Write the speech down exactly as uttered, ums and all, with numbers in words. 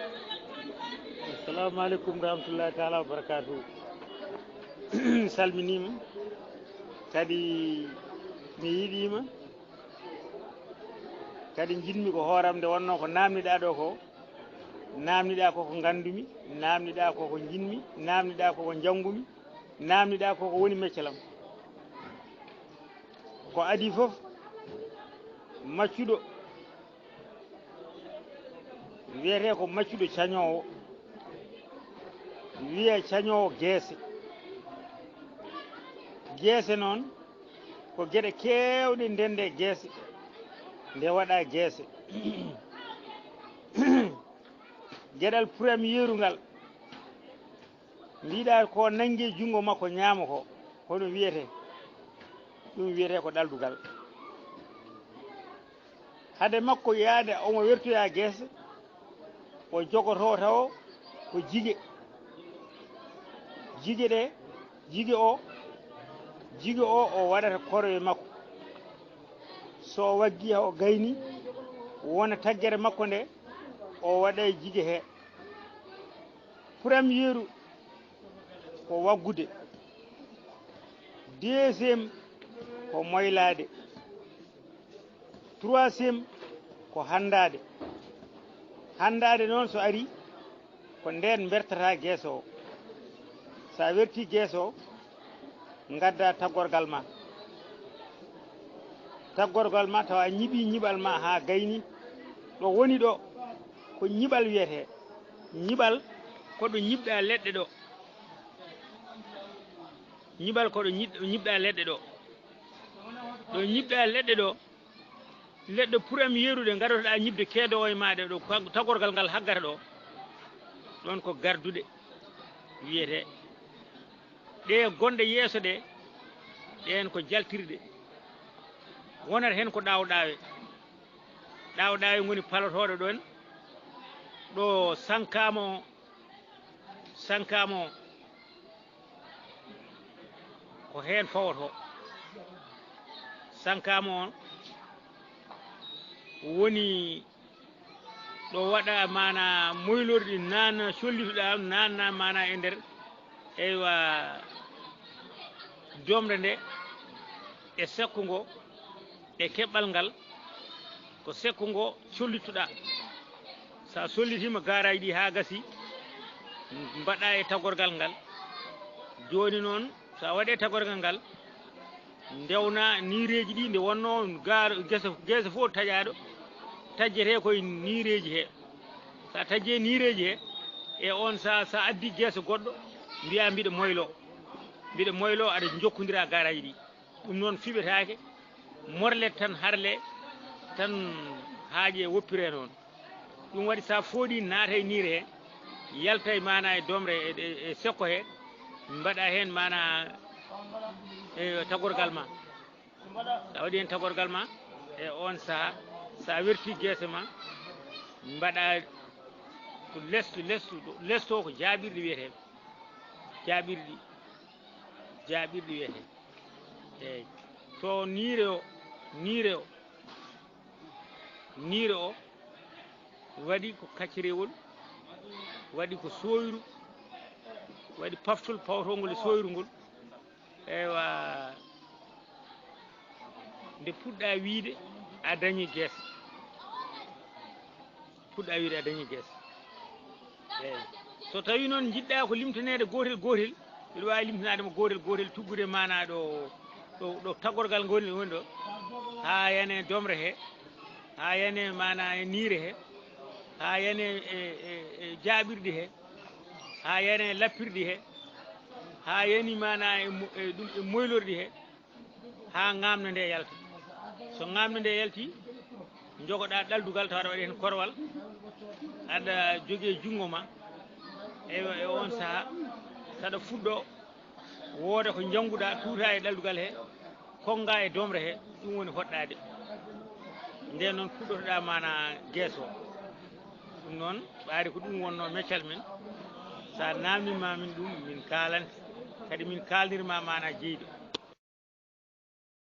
Assalamu aleykum rahmatullahi taala wa barakatuh. Salminima, kadi mi yiɗima, kadi jiɗmi ko hooram nde wonno ko namniɗa ɗo ko, namniɗa koko gandumi, namniɗa koko jiɗmi, namniɗa koko jangumi, namniɗa koko woni meccalam. Ko adi fof, maccuɗo wiyete ko maccuɗo cañoowo, wiya cañoowo geese. Geese noon ko geɗe keewɗe ndende geese, nde waɗa geese. Geɗal premieru ngal, mbiɗa ko nanngi e junngo makko ñaamo ko, hono wiyete, ɗum wiyete ko ɗaldugal. Hade makko yaade omo wertoya geese, o jogoto tawo ko jige. Jige ɗe, jige o, jige o, o waɗata korowe makko. So waggi o gayni, wona taggere makko nde, o waɗa e jige he. Premieru ko waggude. Deuxième ko moylaade. Troisième ko hanndaade. Hanndaade noon so ari, ko ndeen mbertata geese o. So a werti geese o, ngadda taggorgal ma. Taggorgal ma tawa a ñiɓi ñiɓal ma haa gayni. Ɗo woni ɗo ko ñiɓal wiyete. Ñiɓal ko ɗo ñiɓɗa leɗɗe ɗo. Ñiɓal ko ɗo ñiɓ-, ñiɓɗa leɗɗe ɗo. Ɗo ñiɓɗa leɗɗe ɗo, leɗɗe pour am yerude, garotoɗa ñiɓde keedowo e maɗa ɗo, kag-, taggorgal ngal haggata ɗo. Ɗon ko garduɗe wiyete. Ɗe gonɗe yeeso ɗe, ɗen ko jaltirɗe. Wonata heen ko ɗaawɗaawe. Ɗaawɗaawe ngoni palotooɗo ɗon, ɗo sankama o, sankama o, ko heen fawoto. Sankama on woni ɗo waɗa mana moylorɗi, nana collituɗa, nana mana e nder, eywa, domre nde e sekko ngo e keɓɓal ngal, ko sekko ngo collituɗa. Sa sollitima garaji ɗi ha gasi, mbaɗa e tagorgal ngal. Joni noon, sa waɗe tagorgal ngal, ndewna nireji ɗi, nde wonno gar-, gesa, gesa fof taƴaɗo, tajjete koye nireji he. Sa tajje nireji he, e on sa, sa addi gesa goɗɗo, mbiya mbiɗa moylo, mbiɗa moylo, aɗa jokkodira garaji ɗi. Ɗum noon fiɓetaake, morlet tan, harle tan, haaƴe woppire noon. Ɗum waɗi sa fooɗi naata e niire he, yalta e mana e domre e, e, e sekko he, mbaɗa heen mana e tagorgal ma. Sa waɗi heen tagorgal ma, e on saha, sa werti geese ma, mbaɗa ko lesto, lesto, lesto ko jaaɓirɗi wiyete. Jaaɓirɗi, jaaɓirɗi wiyete. Eyyi. So niire o, niire o, niire o waɗi ko kaccerewol, waɗi ko sooyru, waɗi paftol pawtongol e sooyru ngol. Eywa, nde puɗɗa wiide a dañi guese. Puɗɗa wiide a dañi guese. Eyyi. So tawi noon jiɗɗa ko limtaneede gootel gootel, mbiɗa waawi limtanaade mo gootel gootel, tuggude mana ɗo, ɗo, ɗo taggorgal ngol woni ɗo, haa yane domre he, haa yane mana e niire he, haa yane e, e, e jaaɓirɗi he, haa yane e lappirɗi he, haa yani mana e mo-, e ɗum, e moylorɗi he, haa ŋamna nde yalta. So ŋamna nde yalti, jogoɗa ɗaldugal, tawa aɗa waɗi heen korwal, aɗa jogii e junngo ma. Eywa, e on saha, saɗa fuɗɗo, wooda ko njannguɗa, tuuta e ɗaldugal he, konnga e domre he, ɗum woni hoɗɗaade. Nden noon puɗɗotoɗa mana geese o. Ɗum noon, ɓaade ko ɗum wonno meccal men. Sa namnima min ɗum, min kaalante. Kadi min kaalnirma mana jeyɗo.